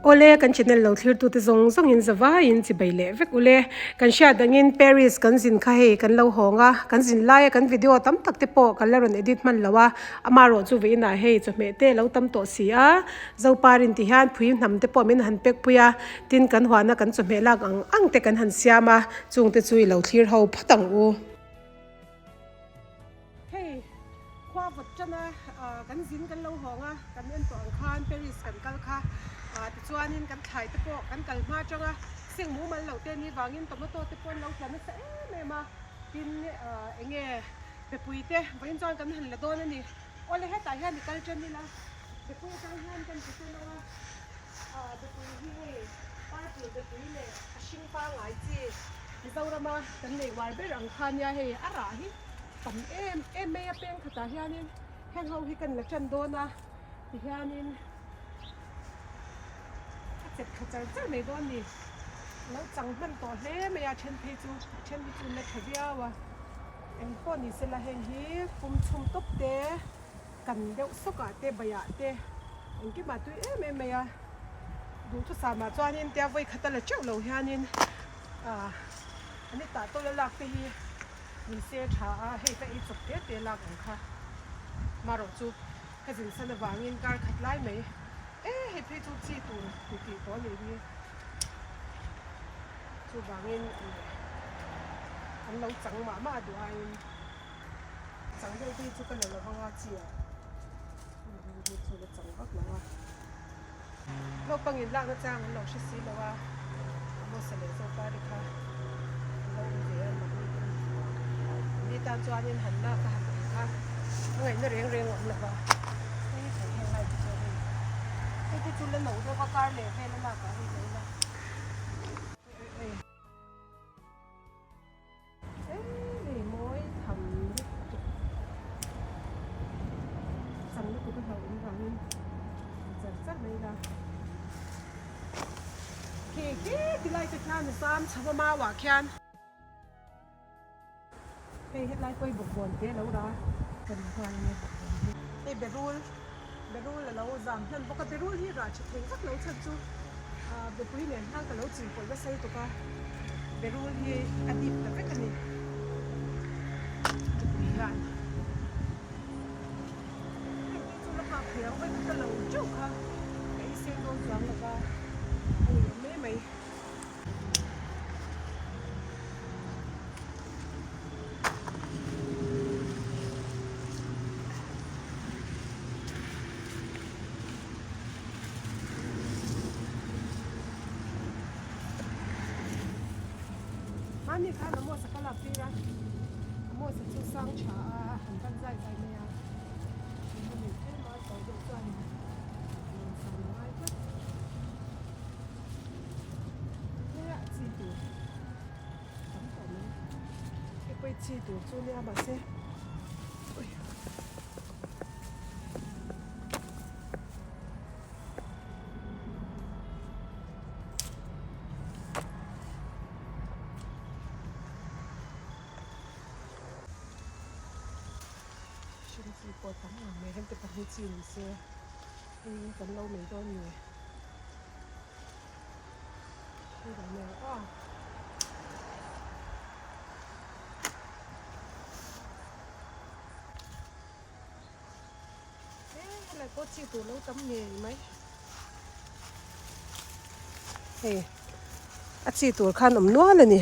Awle, kan channel lo thlirtute zawng zawngin zavaiin chibai leh vek ule. Kan hriat angin Paris kan zin kha hei kan lo hawng a, kan zin laia kan video tam tak te pawh kan la rawn edit hman lo a, amaherawh chu vawiinah hei chawhmeh te lo tam tawh si a, Zoparin ti hian phui hnam te pawh min han pek pui a, tin kan huana kan chawhmeh lak ang ang te kan han siam a, chungte chu i lo thlir ho phawt ang u. Hei khua vawt tana kan zin kan lo hawng a, kan en tawh ang khan Paris kan kal kha tichuanin kan thlai te pawh kan kal hma atanga seng mumal loh te ni vangin tomato te pawh an lo tla nasa em em a, tin enge bepui te vawiin chuan kan han la dawn a ni. Awle hetah hian i kal tan ila bepui atang hian kan ti tan ang a, bepui hi hei purple bepui leh a hring pangngai chi Mizorama kan nei uar ber ang kha nia hei a rah hi tam em em mai a peng khatah hianin heng ho hi kan la tan dawn a tihianin a chet tha char char mai dawn a ni lo chang hman tawh hle mai a then phei chu a then hi chu an la tha viau a eng pawh ni sela heng hi pum chhum tawp te kan deuh sawk ah te baiah te engkimah tui em em mai a duhthusam ah chuanin tia vawi khat a la teuh lo hianin ah an i tah tawlh a lak te hi Min se tha a, hei ka ei chawp te te lak ang kha. Marawh chu ka zin san avangin kar khat lai mai e hei phei chu chi tur ti tih tawh a nih hi. Chuvangin an lo chang mah mah duh aiin chang deuh phei chu ka la lo vang a chi ah hi chu la chang vak lo a. Naupangin lakna chang an lo hre si lo a, Amosa leh Zopari kha an lo awm ve a mahni ten mi tan chuanin han lak a han ei kha a ngaihna reng reng a awm lo va, hei thei heng lai te chu hei hei te chu la no deuh a kar leh vel a lakah hei lo la. Ei mawi tham lutuk chang lutuk a hlauh awm vangin char char mai ila khi khi ti lai te khian a zam chho a mau ah khian hei hetlai pawh hi bawkbawn te a lo ra kan nghal ania bawkbawn hi hei berul berul a lo zam hman bawk a berul hi rah tha thei vak lo chhan chu ah bepui nen hian ka lo chin pawlh nasa lutuk a berul hi a dip ta vek a ni bepui hian heng te chu la nghak thei ang vawi khat a lo teuh kha ka ei seng dawn chuang lo va a ni awm mai mai. Mahni khan Amos a ka lak tir a, Amos a chu sang tha a, han ban zai zai mai a, hemi tlem a sawi deuh chuan nuam sam a ngai tlat. He a chi tur tam tawh mai, hei pawh hi chi tur chu nia mahse ui. Hring chi pawh tam ang mai rem te pahnih chi ni se hei kan lo mai dawn ni hei dan nen a. He helai pawh chi tur lo tam ngei mai. Hei a chi tur khan awm nual a ni.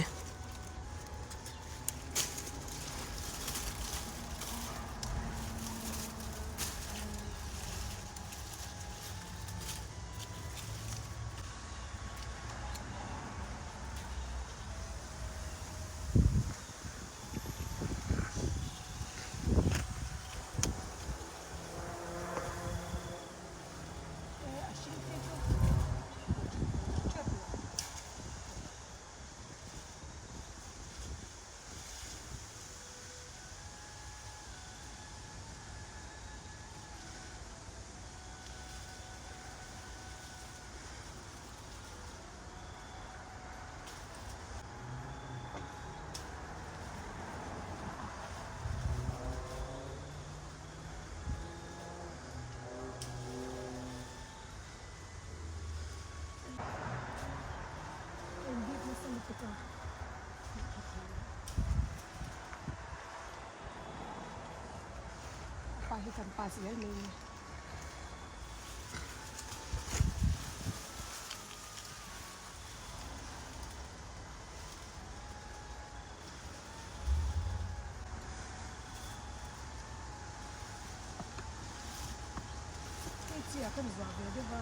pa hi kan pass zel mai ni. Hei chiah kan zuah ve deuh a.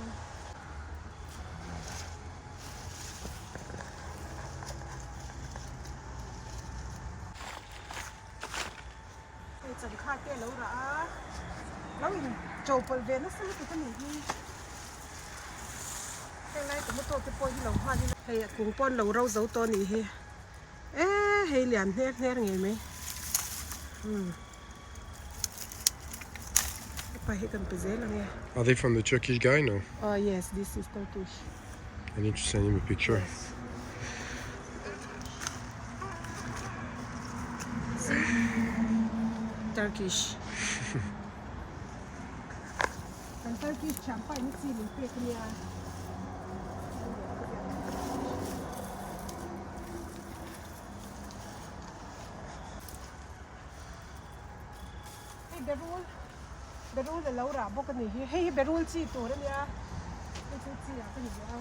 Hei changkha te a lo rah a, lo in cho pawlh ve nasa lutuk a nih hi. Heng lai tomato te pawh hi lo hman ila. Hei a kung pawn lo ro zo tawh a nih hi. E hei lian hner hner ngei mai. Umm. Hepa hi kan pe zel ang e. Are they from the Turkish guy? No. Oh yes, this is Turkish. I need to send him a picture. Yes. See? Turkish. Kan Turkish thiampa in chi min pek ania. Hei berul berul a lo rah bawk a ni hi hei hi berul chi tur a nia hei chu chi ah ka ni leh a.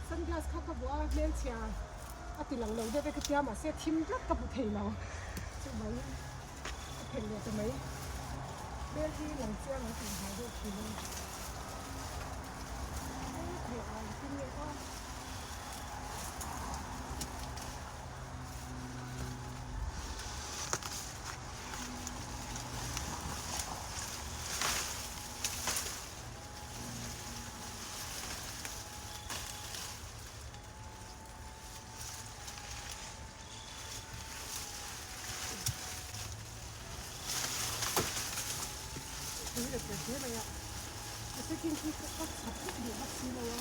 Sunglass kha ka vuah a hmelchhia a ti lang lo deuh vek a tia mahse thim tlat ka hmu thei lo chuvangin ka phelh leh ta mai hmel hi lang chiang ang tih hlau deuh thin a ni. Tui leh hle hle mai a, a second hi ka ka chhap vek duh bawk si lo a.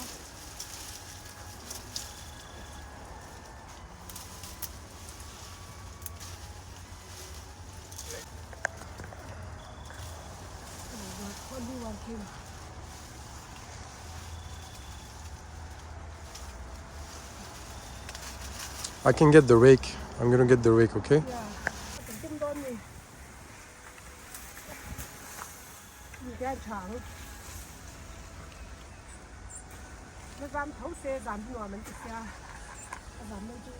Only one came. I can get the rake. I'm gonna get the rake, okay? Yeah. Kan tum dawn ni. Ni te an tha ang. Na zam tho se zam hi nuam an ti sia. A zam mai chu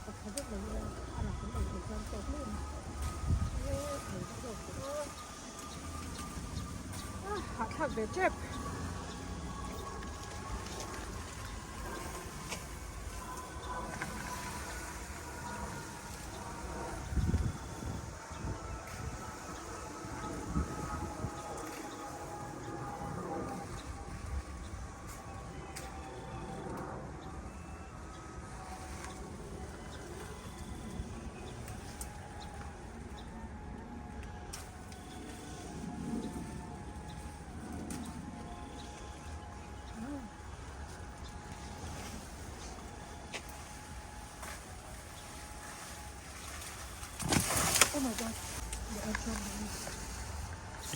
ka tha vek lo ila a rak an ei theih chuan tawk mai a ni. E thei vak zawk tawh a. Ah hahthlak ve tep. Oh my god, the air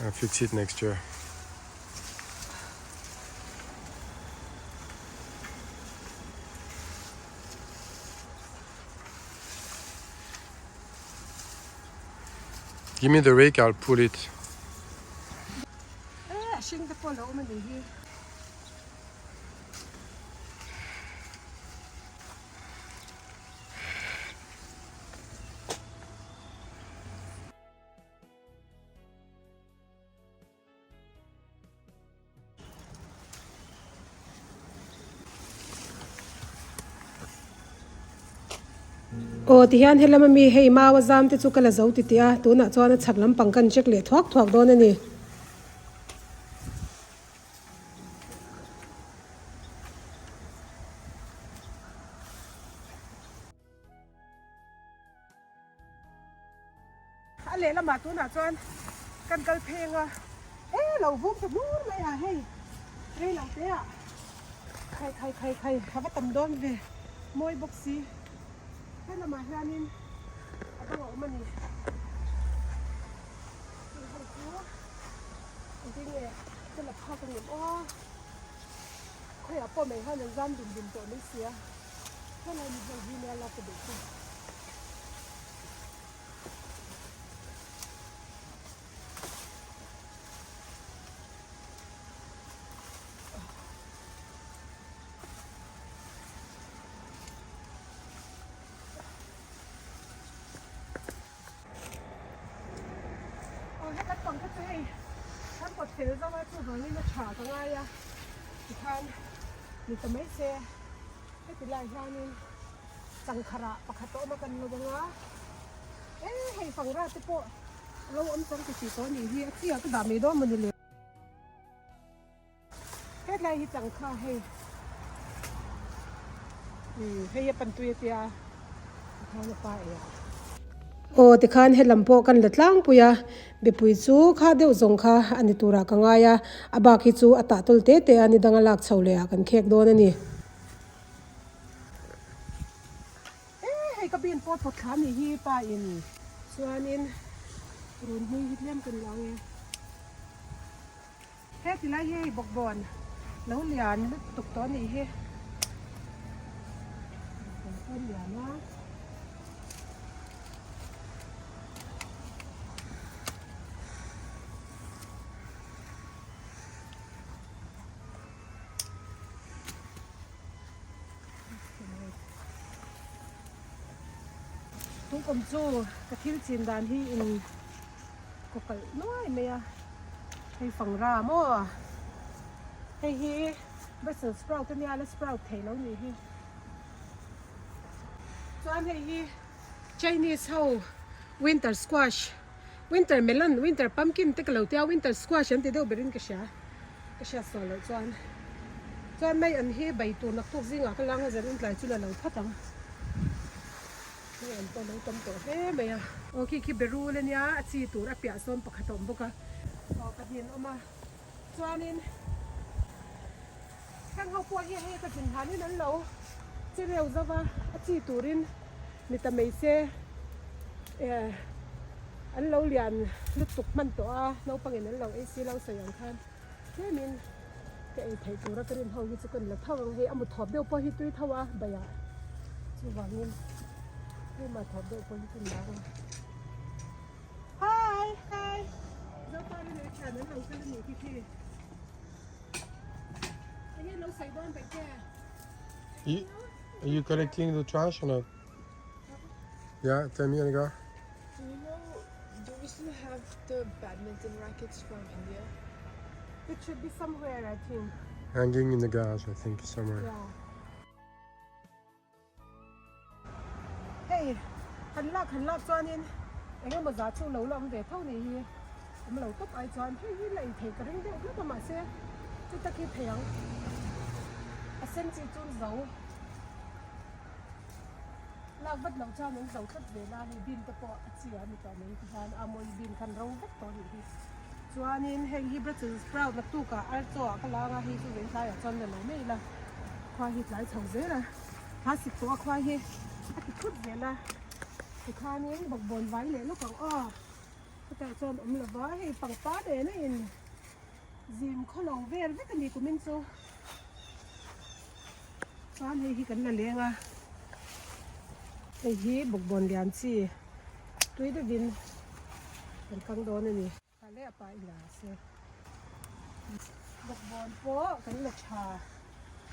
I'll fix it next year. Give me the rake, I'll pull it. Eh, a hring te pawh a lo awm a nih hi. Aw tihian helam ami hei mau a zam te chu ka la zo ti tih a tunah chuan a chhak lampang kan check leh thuak thuak dawn a ni. A lehlamah tunah chuan kan kal pheng a, e lo vum ta hnur mai a hei rei lo te ah khai khai khai khai a va tam dawn ve mawi bawk si helamah hianin a bang a awm a ni hei ho chu engtin nge ka la phak ang em aw khawiah pawh mai hian an zam dum dum tawh mai sia. Helai mi ho hi nia lak ka duh chu. Aw hetlai pang kha chu hei kan pawt fel zo a chuvangin a tha ka ngai a tikhan ni ta mai se heti lai hianin changkharah pakhat a awm a kan lo ang a e hei fangra te pawh a lo awm chang titih tawh a nih hi a chiah ka dah mai dawn mawni le. Hetlai hi changkha hei umm hei a pantui a tia tikhan a pa ei a. Aw tikhan helam pawh kan la tlangpui a mipui chu kha deuh zawng kha a ni turah ka ngai a a bak hi chu a tah tawl te te a ni dang a lak chho leh ah kan khek dawn a ni. E hei ka bin pawt pawt thla a nih hi pa in chuanin runhmui hi tlem kan la ang e. He tilai hi hei bawkbawn lo lian lutuk tawh a nih hi. Bawkbawn pawh a lian a. Tungkawm chu ka thil chin dan hi in Kaw kalh nuai mai a, hei fangra maw hei hi Brussels sprout ania la sprout thei lo nih hi chuan hei hi Chinese ho winter squash winter melon winter pumpkin te ka lo tia winter squash an ti deuh berin ka hria ka hriat sual loh chuan chuan mai an hi bai tur naktuk zingah ka langa zan intlai chu la lo phawt ang. Hei an pawh lo tam tawh hle mai a. Aw khi khi berul ania a chi tur a piah sawn pakhat a awm bawk a. Aw pahnih an awm a chuanin heng ho pawh hi hei ka zin hlanin an lo che reu zo va a chi turin ni ta mai se eh an lo lian lutuk hman tawh a naupangin an lo ei si lo sawi ang khan tlemin ka ei theih tura ka rin ho hi chu ka ni la tho ang hei a mu thawp deuh pawh hi tui tho a baiah chuvangin hei mah thawp deuh pawh hi ka ni ang hi hi zopa ri leh thian an lo kal a nih khi khi enge lo sawi dawn paih che Are you collecting the trash or not? Yeah, tell me Annika. Do you know, do we still have the badminton rackets from India? It should be somewhere I think. Hanging in the garage I think somewhere. Yeah. Hei, han lak han lak chuanin eng emaw zah chu lo la awm ve tho ni hi. Awm lo tawp ai chuan hei hi la ei thei ka ring deuh hlek a mahse chu tak hi thei ang. A sen chi chu zo. Lak vat loh chuan an zo tlat vel a, hei bin te pawh a chi a ni tawh mai ti hian a mawi bin khan ro vek tawh a nih hi. Chuanin heng hi Brussels sprout naktukah ar chaw ah ka lang a, hei chu veng tlaiah chuan la lo mai ila khua hi tlai chho zel a, thla sik tawh a khua hi a ti phut zel a, tikhanin bawkbawn vai leh lawk ang aw, chutah chuan awm lova hei pangpar nen a in zim khawlo vel vek a ni kumin chu. Chuan hei hi kan la leng a, hei hi bawkbawn lian chi tui deuhin kan kang dawn a ni. Tha leh a pa i la se bawkbawn pawh kan la tha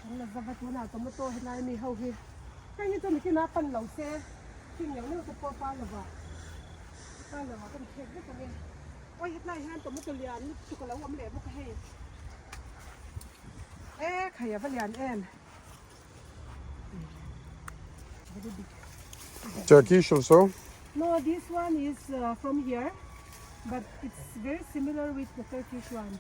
kan la zava tunah tomato helai mi ho hi heng hi chu mikina pan lo se hring neuh neuh te pawh pa lovah pa lovah kan khek vek ang e awi hetlai hian tomato lian lutuk a lo awm leh bawk a hei. E khai a va lian em. Very big. Turkish also? No, this one is uh, from here, but it's very similar with the Turkish one.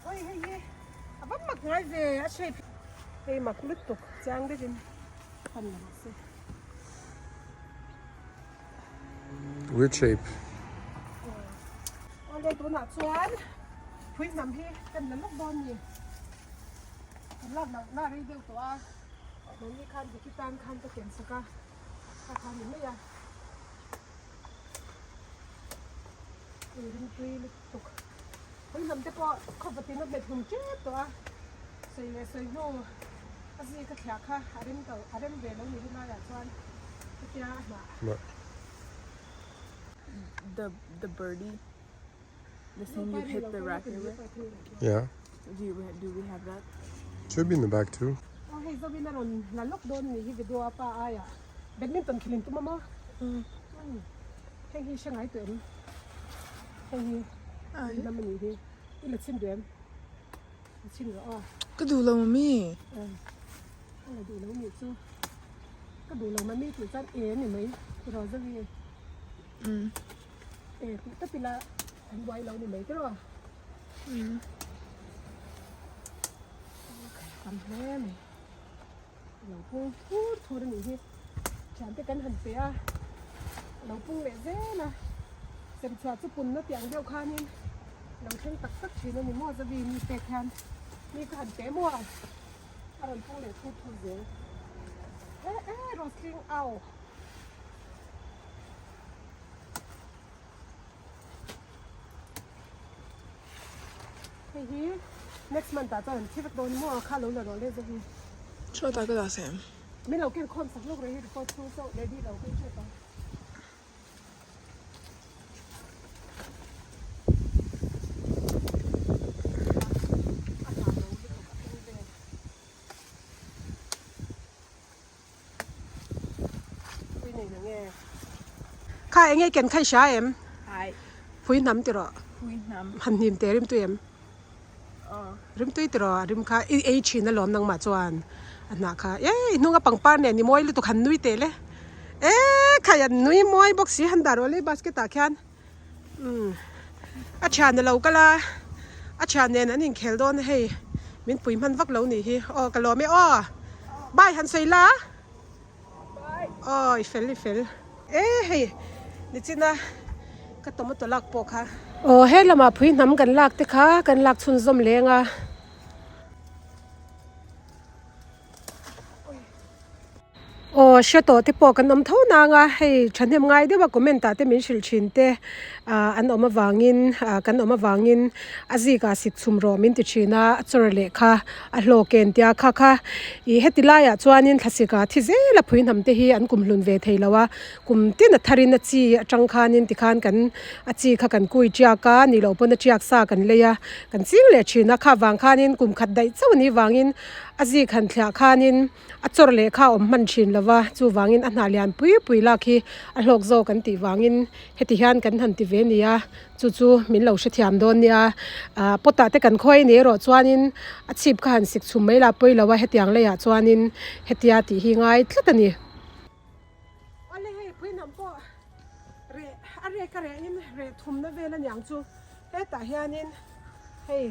Oi hei hi a va mak ngai ve a shape hei mak lutuk chiang deuhin pan la rawh se. Which shape? Hei tunah chuan phui hnam hi kan la lawk dawn ni. Kan lak loh na rei deuh tawh a, mahni khan Vicky tan khan ka ken sak a, kha kha ni mai a. Ui ringtui lutuk. Phui hnam te pawh khawvatin a hmet hlum tep tawh a, sawi leh sawi hnu a zi ka thliah kha a rem to a rem ve lo ni helaiah chuan hetia a hnah. The the birdie the thing you hit the racket with. Yeah. Do you do we have that? Should be in the back too. Aw hei zawin a rawn la lawk dawn ni hi video a pa aia badminton khilin tum a maw? Umm heng hi hre ngai tawh em? Heng hi lam a nih hi i la chhin duh em? La chhin rawh aw. Ka duh lo mami. Ka la duh lo nih chu. Ka duh lo mami tih chuan e ni mai tiraw Zoe? E tih tawp ila an buai lo ni mai tiraw? Tam hle mai. Lo pung thur thur a nih hi. Thiante kan han pe a, a lo pung leh zel a. Semchhuah chu punna tih ang deuh khanin lo thleng tak tak thin a ni maw Zoe mi pek hian mi ka han pe maw a? A rawn pung leh thur thur zel. E e Rosling au. Hei hi next month ah chuan an thi vek dawn maw kha lo la rawh le zawk hi. Chaw ta ka dah sem. Min lo ken khawm sak lawk reh hi record chhung chauh ready lo ka inhriat ang. Kha eng nge ken kha i hria em? Phui hnam ti rawh. Han hnim teh rim tui em? Rim tui ti rawh a rim kha i ei thin alawm nangmah chuan a hnah kha e i hnunga pangpar nen i mawi lutuk han nui teh le e khai an nui mawi bawk si han dah rawh le basket ah khian umm a thian a lo kal a a thian nen an inkhel dawn a hei min pui hman vak lo nih hi aw ka lawm e aw bye han sawi la aw i fel i fel e hei nichina ka tomato lak pawh kha aw he lamah phui hnam kan lak te kha kan lak chhunzawm leng a. Aw hre tawh te pawh kan awm tho nang a hei thahnem ngai deuh a comment ah te min hrilh thin te ah an awm avangin ah kan awm avangin a zik ah sik chhum rawh min ti thin a a chawr leh kha a hlawk em tia kha kha ih heti laiah chuanin thlasik ah thi zel a phui hnam te hi an kum hlun ve thei lo a kum tin a tharin a chi atang khanin tikhan kan a chi kha kan kui tiak a nih loh pawn a tiak sa kan lei a kan ching leh thin a kha vang khanin kum khat daih chauh a nih vangin a zik han thliah khanin a chawr leh kha a awm hman thin lo va chuvangin a hnah lian pui pui lak hi a hlawk zawk an tih vangin heti hian kan han ti ve nia chu chu min lo hrethiam dawn nia ah pot ah te kan khawi ni erawh chuanin a chhip kha han sik chhum mai lah pawi lo a hetiang leiah chuanin hetia tih hi ngai tlat a ni. Awle hei pui hnam pawh reh a rek a rehin reh thumna vel a niang chu hetah hianin hei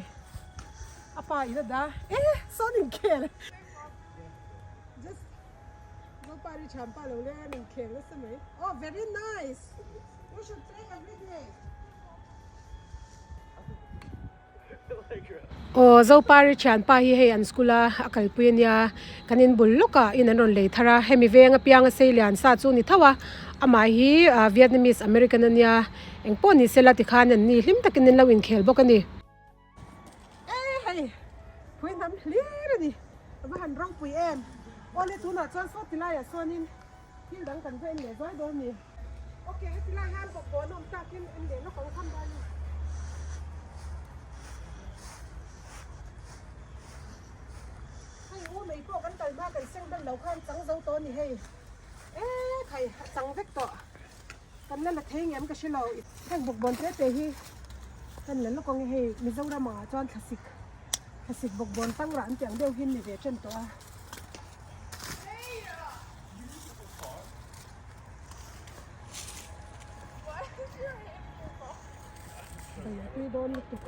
a pa in a dah e sawn inkhel just zopa ri thiam pa lo le an inkhel nasa mai oh very nice you should play every day. Aw Zopari thianpa hi hei an school a a kalpui ania kan in bul lawk ah in an rawn lei thar a hemi veng apianga sei lian sa chu a ni tho a amah hi ah Vietnamese American ania engpawh ni sela tikhan an ni hlim takin an lo inkhel bawk a ni. E hei phui hnam hlir a ni a va han ropui em awle tunah chuan saw ti laiah chuanin thil dang kan va en leh zuai dawn a ni. Ok heti lai hian bawkbawn a awm takin en leh lawk ang kham dawn a ni. Hei u mei pawh kan kal hma kan seng hman lo khan chang zo tawh a ni hei. E khai a chang vek tawh. Kan la la thei ngem ka hre lo. Heng bawkbawn te te hi kan la lawk ang e hei Mizoram ah chuan thlasik thlasik bawkbawn tangrah an tih ang deuh hi an ni ve chen tawh a. Tui dawn lutuk.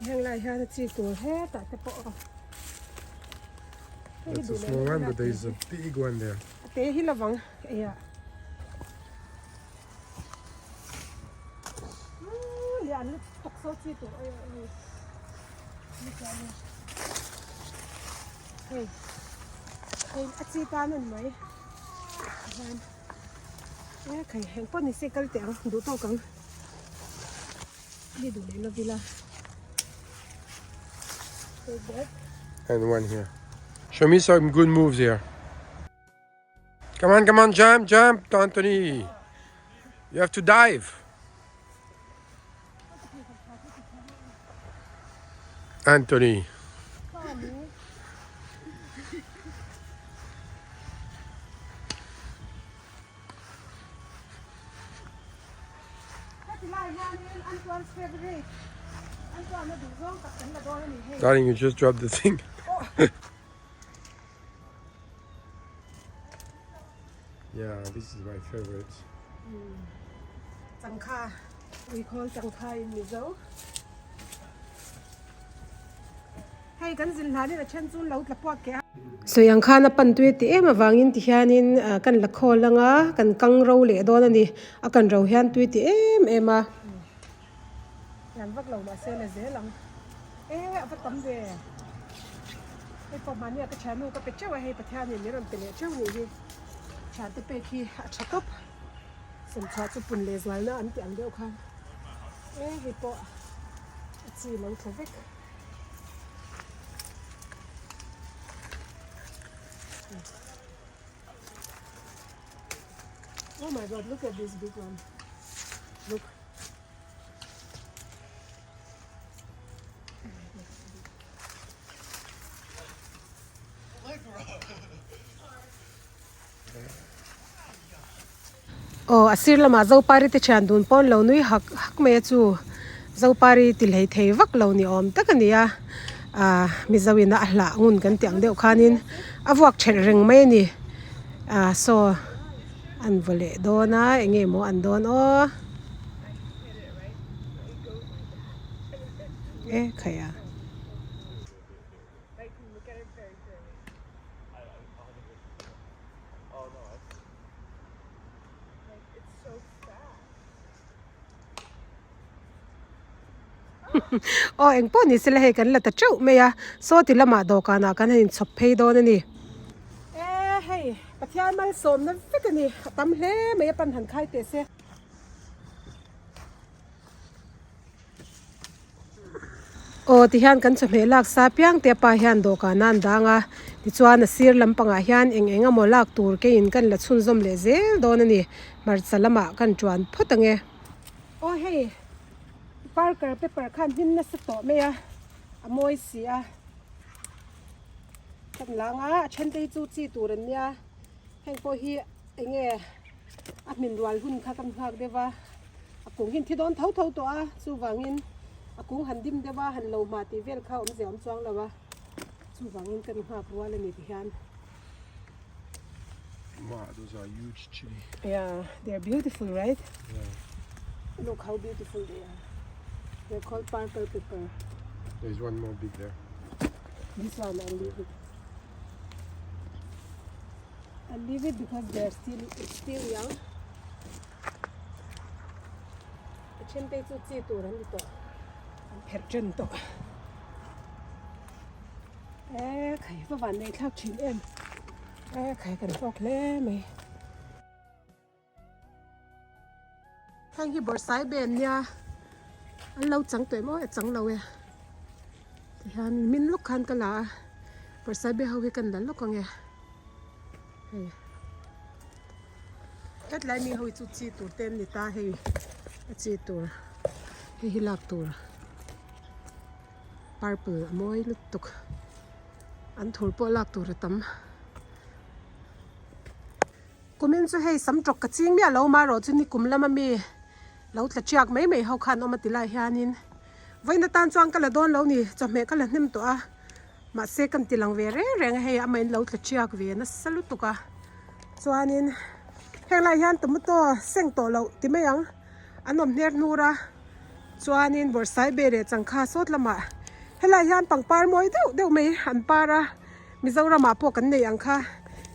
Heng lai hian a chi tur hetah te pawh a. That's a small one, but there is a big one there. A te hi lovang eia. Lian lutuk so chi tur oi oi. Hei. Hei a chi tan an mai. Hian. E khai heng pawh ni se kal teh ang duh tawk ang. Ni duh leh lovila. Take that. And one here. Show me some good moves here. Come on, come on, jump, jump, Anthony. You have to dive. Anthony. Darling, you just dropped the thing. Yeah, this is my favorite. Changkha, we call changkha in Mizo. Hei kan zin hlanin a then chu lo tla puak ke a. Sawi ang khan a pan tui ti em avangin ti hianin kan la khawl anga kan kang ro leh dawn a ni. A kan ro hian tui ti em em a. Hian vak lo mahse la zel ang. E a va tam ve. Hei pawh mahnia ka thiannu ka pe teuh a hei Pathianin min rawn pe leh teuh nih hi. Thiante pek hi a tha tawp. Samchhuah chu pun leh zualna an tih ang deuh khan. E hei pawh a chi lo tla vek. Oh my god, look at this big one. Look. Aw a sir lamah Zopari te thian dun pawn lo nui hak hak mai a chu Zopari ti hlei thei vak lo ni awm tak a ni a ah Mizo in a hlah ngun kan tih ang deuh khanin a vuak thelh reng mai a ni ah saw an vaw leh dawn a eng nge maw an dawn aw e khai a. Aw eng pawh ni sela hei kan la ta teuh mai a saw ti lamah dawhkanah kan han inchhawp phei dawn a ni. E hei Pathian malsawmna vek a ni a tam hle mai a pan han khai teh se. Aw tihian kan chawhmeh lak sa piang te pa hian dawhkan a an dang a tichuan a sir lampangah hian eng eng emaw lak tur keiin kan la chhunzawm leh zel dawn a ni hmarcha lamah kan tuan phawt ang e. Aw hei Parker paper khan hnim nasa tawh mai a a mawi si a kan lang a a then te hi chu chi tur an nia heng pawh hi eng nge a hmin rual hun kha kan nghak deuh a. A kung hi an thi dawn tho tho tawh a, chuvangin a kung han dim deuh a, han lo hma tih vel kha awmzia awm chuang lo a, chuvangin kan nghak rual a ni ti hian. Wow, those are huge chili. Yeah, they are beautiful, right? Yeah. Look how beautiful they are. They're called purple pepper. There's one more big there. This one I'll leave it. I'll leave it because they're still it's still young. A then te chu chi tur an ni tawh an pherh ṭan tawh e khai va van nei thlak thin em e khai kan hlawk hle mai. Heng hi bawrhsai ben nia an lo chang tawh em aw a chang lo e tihian min lawk khan ka la a bawrhsai be ho hi kan la lawk ang e hei. Hetlai mi ho hi chu chi tur te an ni ta hei a chi tur hei hi lak tur purple a mawi lutuk an thur pawh lak tur a tam kumin chu hei sam tawk ka ching miah lo marawh chu nikum lama mi lo tla chiak mai mai ho khan awm a ti lai hianin vawiin atan chuan ka la dawn lo ni chawhmeh ka la hnem tawh a. Mahse kan ti lang ve reng reng a hei amahin lo tla chiak ve nasa lutuk a chuanin heng lai hian tomato seng tawh loh ti mai ang an awm hner hnur a chuanin bawrhsai be leh changkha sawt lamah helai hian pangpar mawi deuh deuh mai an par a. Mizoramah pawh kan nei ang kha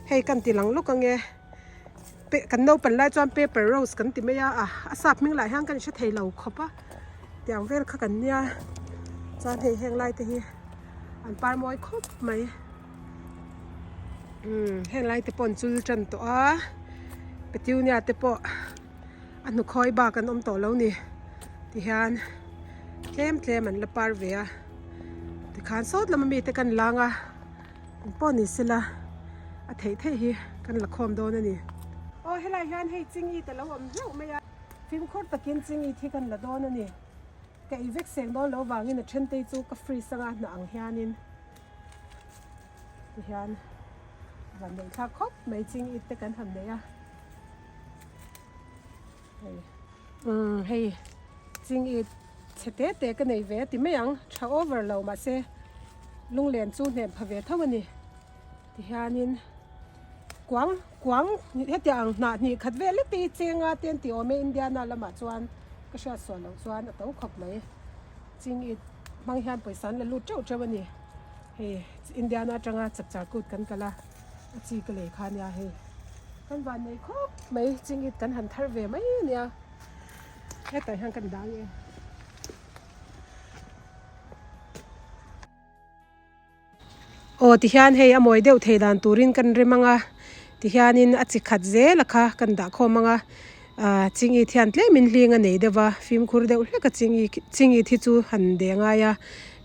hei kan ti lang lawk ange pe kan naupan lai chuan paper rose kan ti mai a a a sap hming lah hian kan hre thei lo khawp a tiang vel kha kan nia chuan hei heng lai te hi an par mawi khawp mai umm heng lai te pawh an chul tan tawh a petunia te pawh a hnukhawi bak an awm tawh lo ni tihian tlem tlem an la par ve a tikhan sawt lama mite kan lang a eng pawh ni sela a theih theih hi kan la khawm dawn a ni. Aw helai hian hei chingi te lo awm hlauh mai a fimkhur takin chingi thi kan la dawn a ni ka ei vek seng dawn lo vangin a then te chu ka freeze anga hnah ang hianin tihian van neih thlak khawp mai chingi te kan han nei a. Hei umm hei ching it chhe te te ka nei ve a ti mai ang tha over lo mahse lunglen chu hnem pha ve tho a ni tihianin kuang kuang hetiang ang hnah hnih khat vel lek te hi chenga te an tih awm e Indiana lamah chuan ka hriat sual loh chuan a to khawp mai ching it hmang hian pawisa an la lut teuh teuh a ni hei Indiana atanga chapchar kut kan kal a. A chi ka lei kha nia hei kan van nei khawp mai chingit kan han thar ve mai ania hetah hian kan dang e. Aw tihian hei a mawi deuh thei dan turin kan rem anga tihianin a chi khat zel a kha kan dah khawm anga ah chingit hian tlemin hling a nei deuh va fimkhur deuh hlek a chingit chingit hi chu han deh ngai a.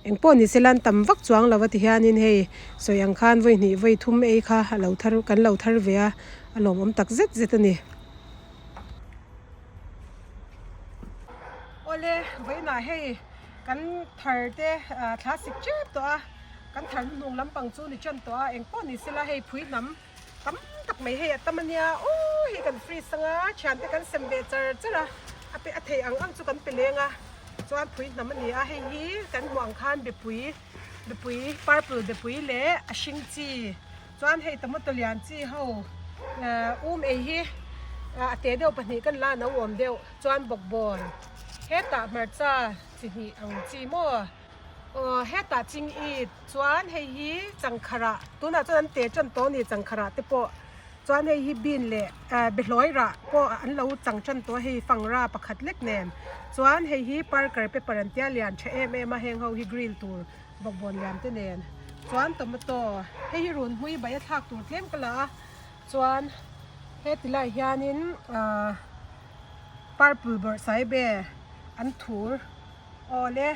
Eng pawh ni se lan tam vak chuang lo a ti hianin hei sawi ang khan vawi hnih vawi thum ei kha a lo thar kan lo thar ve a, a lawmawm tak zet zet a ni. Awle vawiinah hei kan thar te thla sik tep tawh a, kan thar hnuhnung lampang chu ni tan tawh a, eng pawh ni se la hei phui hnam tam tak mai hei a tam a nia aw hei kan freeze anga thiante kan sem ve char char a a pe a thei ang ang chu kan pe leng a chuan phui hnam a ni a hei hi kan hmuh ang khan bepui bepui purple bepui leh a hring chi chuan hei tomato lian chi ho ehh um ei hi a te deuh pahnih kan la a no awm deuh chuan bawkbawn hetah hmarcha chi hnih ang chi maw. Aw hetah ching it chuan hei hi changkharah tunah chuan an te tan tawh a ni changkharah te pawh chuan hei hi bean leh eh behlawi rah pawh an lo chang tan tawh a hei fangra pakhat lek nen chuan hei hi parker pepper an tia lian tha em em a heng ho hi grill tur bawkbawn lian te nen chuan tomato hei hi run hmui bai a thlak tur tlem ka la a chuan heti lai hianin ah purple bawrhsaibe an thur. Awle,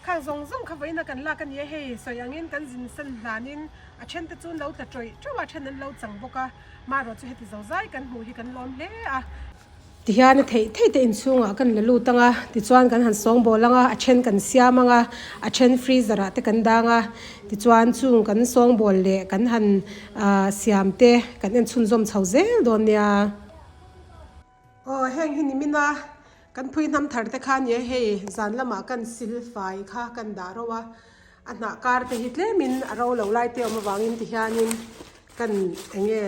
khang zawng zawng kha vawiin a kan lak a ni a, hei sawi angin kan zin san hlanin a then te chu an lo tla tawih teuh a, a then an lo chang bawk a, marawh chu heti zo zai kan hmuh hi kan lawm hle a. Tihian a theih theih te inchhungah kan la lut ang a, tichuan kan han sawngbawl ang a, a then kan siam ang a, a then freezer ah te kan dang a, tichuan chung kan sawngbawl leh kan han siam te kan en chhunzawm chho zel dawn nia. Aw heng hi nimin a kan phui hnam thar te kha nia hei zan lamah kan sil fai kha kan dah ro a a hnah kar te hi tlemin a ro lo lai te awm avangin ti hianin kan eng nge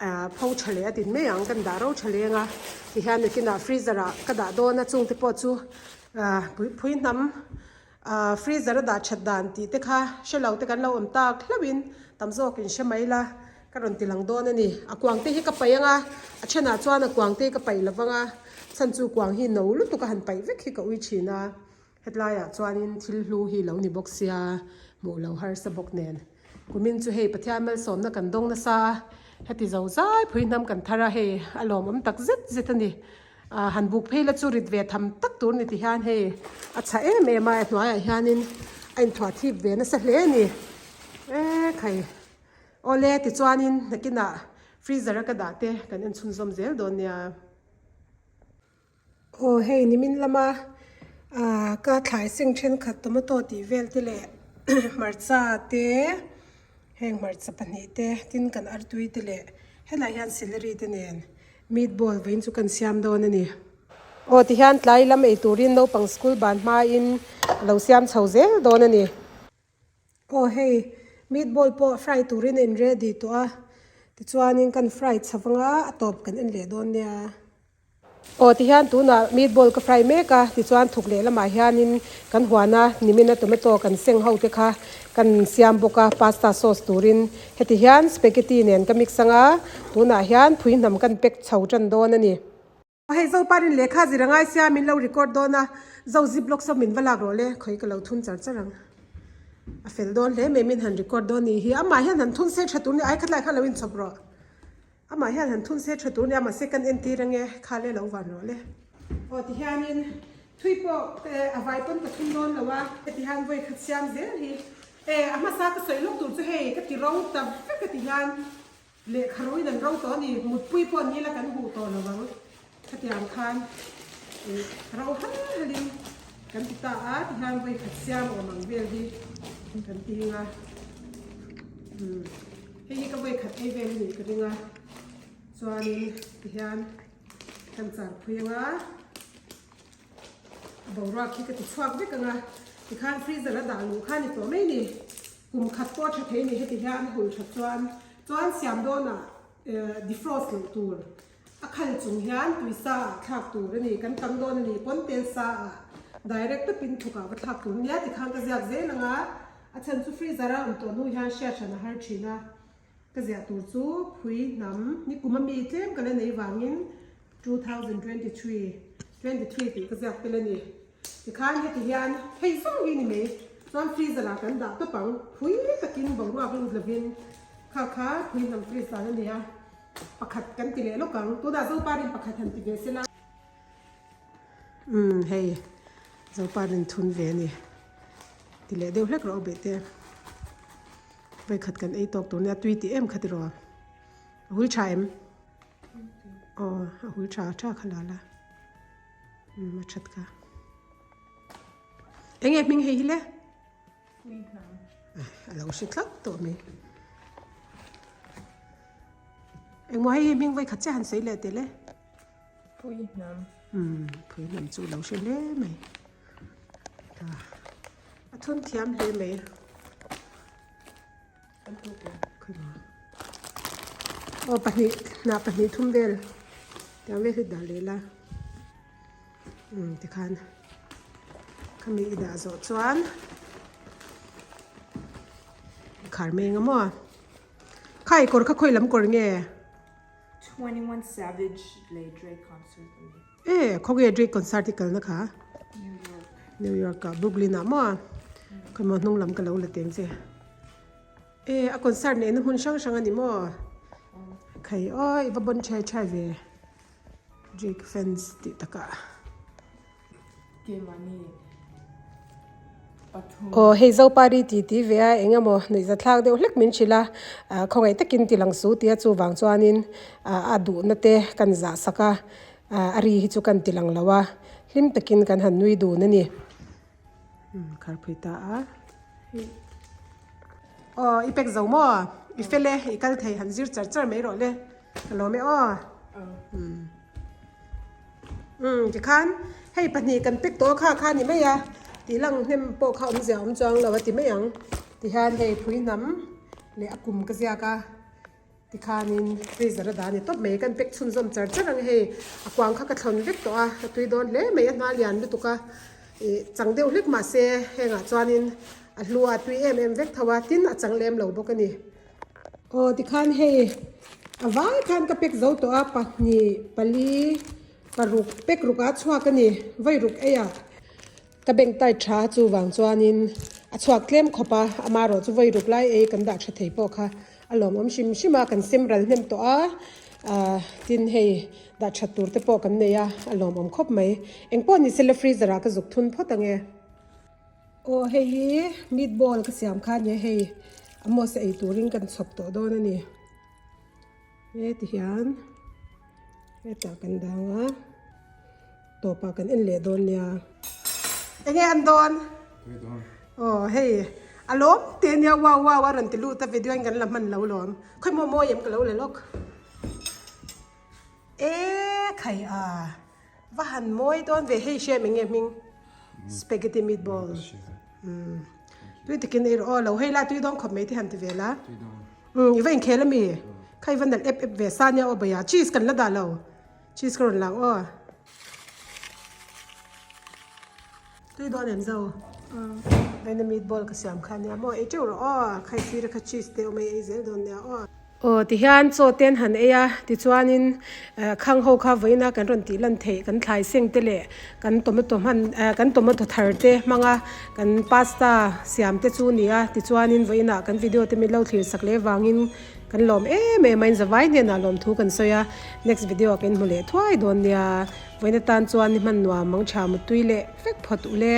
ah pho tha leh a tin mai ang kan dah ro tha leng a ti hian nakinah freezer ah ka dah dawn a chung te pawh chu ah phui hnam ah freezer a dah that dan tih te kha hre lo te kan lo awm tak hlauhin tam zawkin hre mai la ka rawn ti lang dawn a ni. A kuang te hi ka paih ang a, a thenah chuan a kuang te hi ka paih lo vang a, chhan chu kuang hi no lutuk a han paih vek hi ka ui thin a, hetlaiah chuanin thil hlu hi lo ni bawk sia hmuh lo harsa bawk nen. Kumin chu hei Pathian malsawmna kan dawng nasa a, heti zo zai phui hnam kan thar a, hei a lawmawm tak zet zet a ni. Ah han buk phei la chu rit ve tham tak tur ni ti hian hei a chhah em em a, a hnuaiah hianin a inthuah thip ve nasa hle a ni. Ekhai. Awle tichuanin nakinah freezer a ka dah te kan en chhunzawm zel dawn nia. Aw hei nimin lama ah ka thlai seng thenkhat tomato tih vel te leh hmarcha te heng hmarcha pahnih te tin kan artui te leh helaiah hian celery te nen meatball vawiin chu kan siam dawn a ni. Aw tihian tlai lam ei turin naupang school ban hmain a lo siam chho zel dawn a ni. Aw hei meatball pawh fry turin a in ready tawh a tichuanin kan fry chho vang a a tawp kan en leh dawn nia. Aw tihian tunah meatball ka fry mek a, tichuan thuk leh lamah hianin kan huana nimina tomato kan seng ho te kha kan siam bawk a pasta sauce turin. Heti hian spaghetti nen ka mix anga tunah hian phui hnam kan pack chho tan dawn a ni. Hei Zoparin lehkha zir a ngai sia min lo record dawn a, Zo zip lawk saw min va lak rawh le, khawi ka lo thun char char ang. A fel dawn hle mai min han record dawn ni hi, amah hian han thun se tha tur ni, ai khatlai khan lo inchhawp rawh. Amah hian han thun se tha tur nia mahse kan entir ange kha le lo van rawh le. Aw ti hianin thui pawh a vai pawn ka thun dawn lo a, heti hian vawi khat siam zel hi e a hmasa ka sawi lawk tur chu hei ka ti ro ta vek a ti hian lehkha ro in an ro tawh a ni, mutpui pawh ni la kan huh tawh lo ang khatiang khan ro hal halin kan ti ta a ti hian vawi khat siam awm ang vel hi kan ti hing a. Hei hi ka vawi khat ei vel a nih ka ring a, chuanin tihian kan char phui ang a, a boruak hi ka ti chhuak vek ang a, tikhan freezer a dah luh kha a ni tawh mai ni, kum khat pawh a tha thei a ni heti hian a hul that chuan, chuan siam dawnah defrost loh tur a khal chung hian tuisa ah thlak tur a ni, kan tam dawn a ni pawn tel sa ah direct tawpin thukah va thlak tur a nia tikhan ka ziak zel ang a. A chhan chu freezer a awm tawh hnu hian hriat hran a har thin a, ka ziah tur chu phui hnam ni kum a mi tlem ka la nei vangin 2023, 23 tih ka ziak tel a ni. Tikhan heti hian hei zawng hi ni mai chuan freezer ah kan dah tawp ang, phui takin boruak lut lovin kha kha phui hnam freeze dan a ni a, pakhat kan ti leh lawk ang, tunah Zoparin pakhat han ti ve sela. Umm hei Zoparin thun ve a ni. Ti leh deuh hlek rawh aw beh te. Vawikhat kan ei tawk tur nia tui tih em kha tiraw. A hul tha em? Aw a hul tha tha kha la la. Umm a that kha. Eng nge hming hei hi le? A lo hre tlat tawh mai. Engmaw hei hi hming vawikhat chiah han sawi leh teh le. Pui hnam. Umm pui hnam chu lo hre hle mai. A thun thiam hle mai. Aw pahnih hnah pahnih thum vel tiang vel hi dah leh la. Umm tikhan khami i dah zawh chuan khar mai eng emaw khai kawr kha khawi lam kawr nge? 21 Savage leh Drake concert a ni. E, khawnge Drake concert i kalna kha? New York. New York ah, Brooklyn ah maw? Khawi maw hnung lam ka lo la teng che. E, a concert neihna hmun hrang hrang a ni maw? Khai aw, i va bawn chhai chhai ve. Drake fans tih takah. Aw hei Zopari ti ti ve a eng emaw nuihza thlak deuh hlek min hrilh a, khawngaih takin ti lang su tia chuvang chuanin a duhna te kan zah sak a, a ri hi chu kan ti lang lo a, hlim takin kan han nui dun a ni. Kharphui ta a. Aw i pack zo maw? I fel e, i kal thei han zir char char mai rawh le, ka lawm e aw. Umm tikhan hei pahnih kan pack tawh kha kha ni mai a tih lang hnem pawh kha awmzia awm chuang lo a ti mai ang tihian hei phui hnam leh a kum ka ziak a tikhanin freezer a dah a ni tawp mai kan pack chhunzawm char char ang hei a kuang kha ka thlawn vek tawh a a tui dawn hle mai a hna lian lutuk a ih chang deuh hlek mahse hengah chuanin a hlu a tui em em vek tho a tin a chang lem lo bawk a ni. Aw tikhan hei a vai khan ka pack zo tawh a pahnih pali paruk pack ruk ah chhuak a ni vawi ruk ei ah ka bank tight tha chuvang chuanin a chhuak tlem khawp a amaherawh chu vawi ruk lai ei kan dah tha thei pawh kha a lawmawm hrim hrim a kan sem ral hnem tawh a ah tin hei dah that tur te pawh kan nei a a lawmawm khawp mai engpawh ni sela freezer ah ka zuk thun phawt ang e. Aw hei hi meatball ka siam kha nia hei Amos ei turin kan chhawp tawh dawn a ni heti hian hetah kan dang a tawpah kan en leh dawn nia enge an dawn aw hei a lawm te ania wow wow a rawn ti lut a video in kan la hman lo lawm khawi maw mawi em ka lo la lawk e khai a. Va han mawi dawn ve hei hriat mai nge hming spaghetti meatball umm tui takin ei rawh aw lo hei la tui dawn khawp mai te han ti ve la umm i va inkhel ami kha i va nalh ep ep ve sa nia aw bawih ah cheese kan la dah lo cheese ka rawn lang aw. Tui dawn em zo? Vawiina meatball ka siam kha nia maw ei teuh rawh aw, khai sir a kha cheese te awm ei ei zel dawn nia aw. Aw tihian chaw te an han ei a, tichuanin khang ho kha vawiina kan rawn tih lan theih kan thlai seng te leh kan tomato hman kan tomato thar te hmanga kan pasta siam te chu ni a, tichuanin vawiina kan video te min lo thlir sak leh vangin kan lawm em em a, in zavai hnenah lawmthu kan sawi a, next video ah kan inhmu leh thuai dawn nia. Vawiin atan chuan ni hman nuam mang tha mutui leh vek phawt ule.